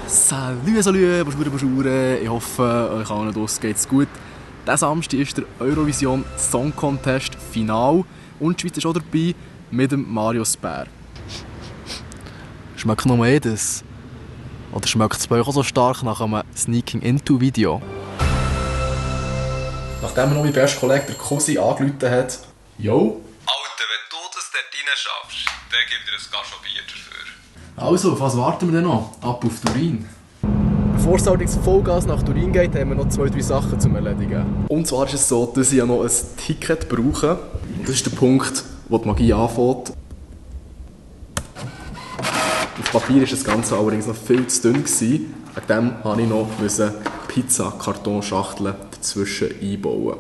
Salut, bonjour. Ich hoffe, euch allen draussen geht's gut. Diesen Samstag ist der Eurovision Song Contest Final und die Schweiz ist auch dabei mit dem Marius Bär. Schmeckt noch mehr das? Oder schmeckt es bei euch auch so stark nach einem Sneaking Into Video? Nachdem mir noch mein bester Kollege der Cosi angerufen hat, yo. Alter, wenn du das dort rein schaffst, dann gib dir ein Glas Bier dafür. Also, auf was warten wir denn noch? Ab auf Turin. Bevor es allerdings Vollgas nach Turin geht, haben wir noch 2-3 Sachen zu erledigen. Und zwar ist es so, dass ich ja noch ein Ticket brauche. Das ist der Punkt, wo die Magie anfängt. Auf Papier war das Ganze allerdings noch viel zu dünn. Wegen dem musste ich noch Pizza-Kartonschachteln dazwischen einbauen.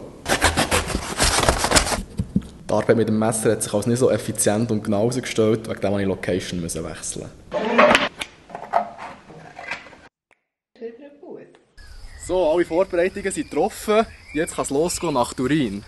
Die Arbeit mit dem Messer hat sich als nicht so effizient und genau herausgestellt, wegen dem musste ich die Location wechseln. So, alle Vorbereitungen sind getroffen. Jetzt kann es losgehen nach Turin.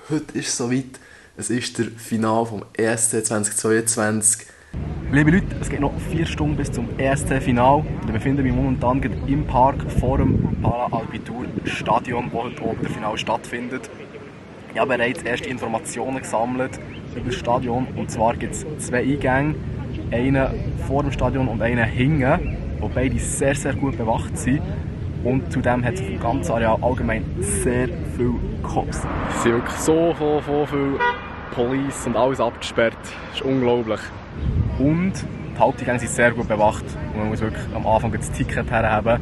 Heute ist es soweit. Es ist der Final vom ESC 2022. Liebe Leute, es geht noch 4 Stunden bis zum ESC-Final. Wir befinden uns momentan im Park vor dem Pala Alpitour Stadion, wo heute oben der Final stattfindet. Ich habe bereits erste Informationen gesammelt über das Stadion. Und zwar gibt es 2 Eingänge. Einen vor dem Stadion und einen hinten, wo beide sehr, sehr gut bewacht sind. Und zudem hat es auf dem ganzen Areal allgemein sehr viele Cops. Es sind wirklich so viel Police und alles abgesperrt. Das ist unglaublich. Und die Haupteingänge sind sehr gut bewacht. Und man muss wirklich am Anfang das Ticket herhaben,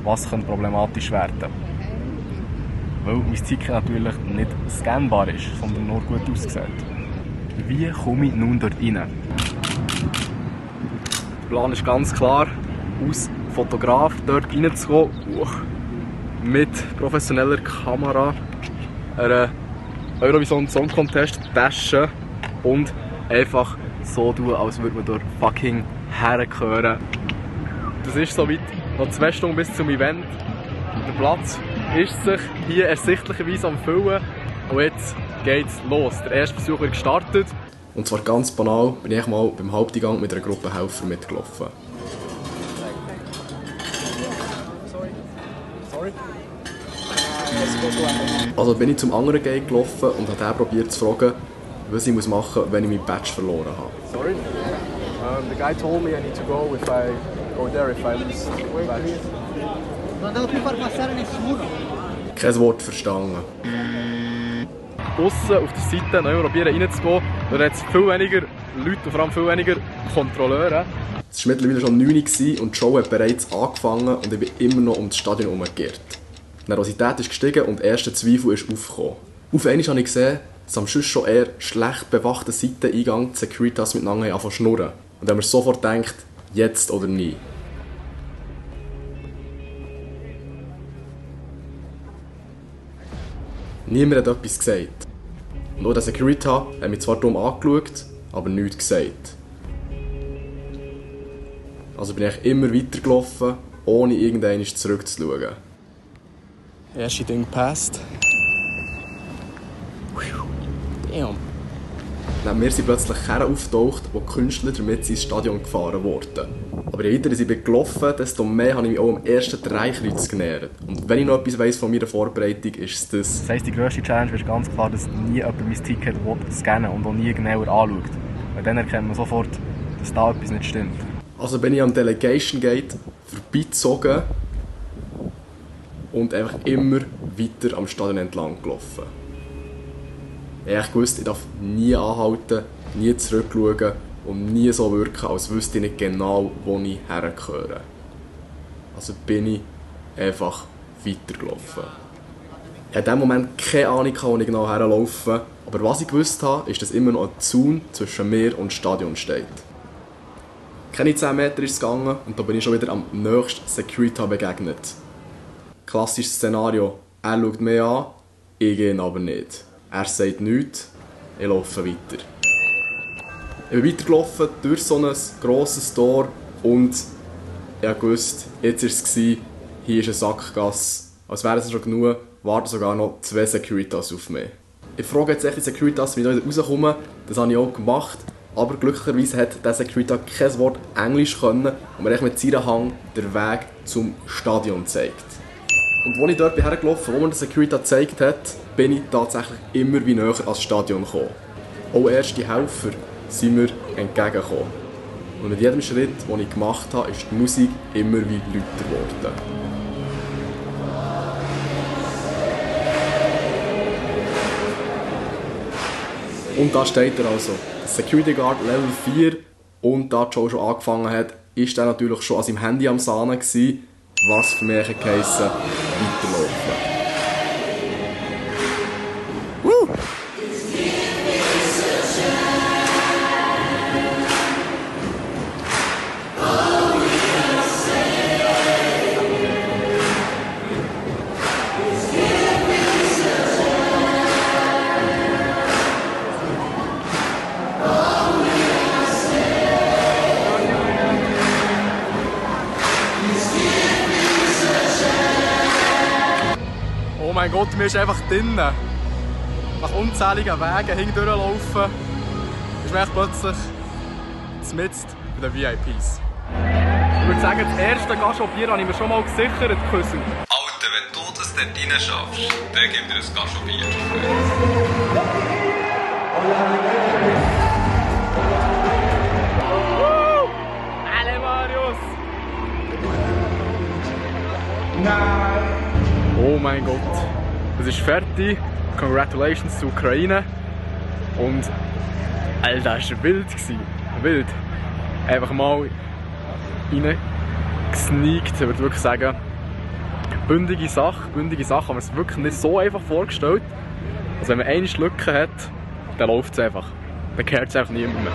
was problematisch werden könnte. Weil mein Ticket natürlich nicht scannbar ist, sondern nur gut aussieht. Wie komme ich nun dort rein? Der Plan ist ganz klar, als Fotograf dort reinzukommen, mit professioneller Kamera, einer Eurovision Song Contest Tasche und einfach so tun, als würde man dort fucking hergehören. Das ist soweit noch 2 Stunden bis zum Event. Der Platz ist sich hier ersichtlicherweise am Füllen und jetzt geht's los. Der erste Versuch wird gestartet. Und zwar ganz banal bin ich mal beim Haupteingang mit einer Gruppe Helfer mitgelaufen. Also bin ich zum anderen Gate gelaufen und habe probiert zu fragen, was ich machen muss, wenn ich meinen Badge verloren habe. Sorry? The guy told me I need to go if I go there if I lose the badge. Kein Wort verstanden. Aussen auf der Seite neu probieren reinzugehen, da hat es viel weniger Leute und vor allem viel weniger Kontrolleure. Es war mittlerweile schon 9 Uhr und die Show hat bereits angefangen und ich bin immer noch um das Stadion herumgeirrt. Die Nervosität ist gestiegen und der erste Zweifel ist aufgekommen. Auf einmal habe ich gesehen, dass am sonst schon eher schlecht bewachten Seiteneingang die Securitas miteinander anfangen zu schnurren. Und dann haben wir sofort gedacht, jetzt oder nie. Niemand hat etwas gesagt. Und auch der Security hat mich zwar dumm angeschaut, aber nichts gesagt. Also bin ich immer weitergelaufen, ohne irgendwann zurückzuschauen. Erste Ding gepasst. Damn. Neben mir sind plötzlich Kerren aufgetaucht, wo Künstler damit ins Stadion gefahren wurden. Aber je weiter ich bin gelaufen, desto mehr habe ich mich auch am ersten Dreikreuz genähert. Und wenn ich noch etwas weiss von meiner Vorbereitung, ist es das. Das heisst, die grösste Challenge ist ganz klar, dass nie jemand mein Ticket scannen und auch nie genauer anschaut. Weil dann erkennt man sofort, dass da etwas nicht stimmt. Also bin ich am Delegation Gate vorbeigezogen und einfach immer weiter am Stadion entlang gelaufen. Ich wusste, ich darf nie anhalten, nie zurückschauen und nie so wirken, als wüsste ich nicht genau, wo ich hergehöre. Also bin ich einfach weitergelaufen. Ich hatte in dem Moment keine Ahnung, wo ich genau herlaufe, aber was ich gewusst habe, ist, dass immer noch ein Zaun zwischen mir und dem Stadion steht. Keine 10 Meter ist es gegangen und da bin ich schon wieder am nächsten Security begegnet. Klassisches Szenario, er schaut mich an, ich gehe ihn aber nicht. Er sagt nichts, ich laufe weiter. Ich bin weitergelaufen durch so ein grosses Tor und ich wusste, jetzt war es, hier ist eine Sackgasse. Als wäre es schon genug, warten sogar noch 2 Securitas auf mich. Ich frage jetzt echt die Securitas, wie ich da rauskomme. Das habe ich auch gemacht. Aber glücklicherweise hat der Securitas kein Wort Englisch können und mir mit seinem Hang den Weg zum Stadion gezeigt. Und als ich dort hergelaufen bin, wo mir der Securitas gezeigt hat, bin ich tatsächlich immer wie näher ans Stadion gekommen. Auch erste Helfer sind mir entgegengekommen. Und mit jedem Schritt, den ich gemacht habe, ist die Musik immer wie lauter geworden. Und da steht er also, Security Guard Level 4, und da die Show schon angefangen hat, ist er natürlich schon an seinem Handy am Sahnen gewesen, was für mich geheissen, weiterlaufen. Oh mein Gott, mir ist einfach drinnen. Nach unzähligen Wegen hindurchlaufen, ist mir plötzlich mitten bei den VIPs. Ich würde sagen, das erste Gaschobier habe ich mir schon mal gesichert. Küssen. Alter, wenn du das dort rein schaffst, dann gib dir ein Gaschobier dafür. Alle Marius! Oh mein Gott, es ist fertig. Congratulations zur Ukraine. Und Alter, das war wild. Wild. Einfach mal reingesneakt, ich würde wirklich sagen. Bündige Sache, aber es ist wirklich nicht so einfach vorgestellt. Also wenn man eine Lücke hat, dann läuft es einfach. Dann kehrt es einfach niemand mehr.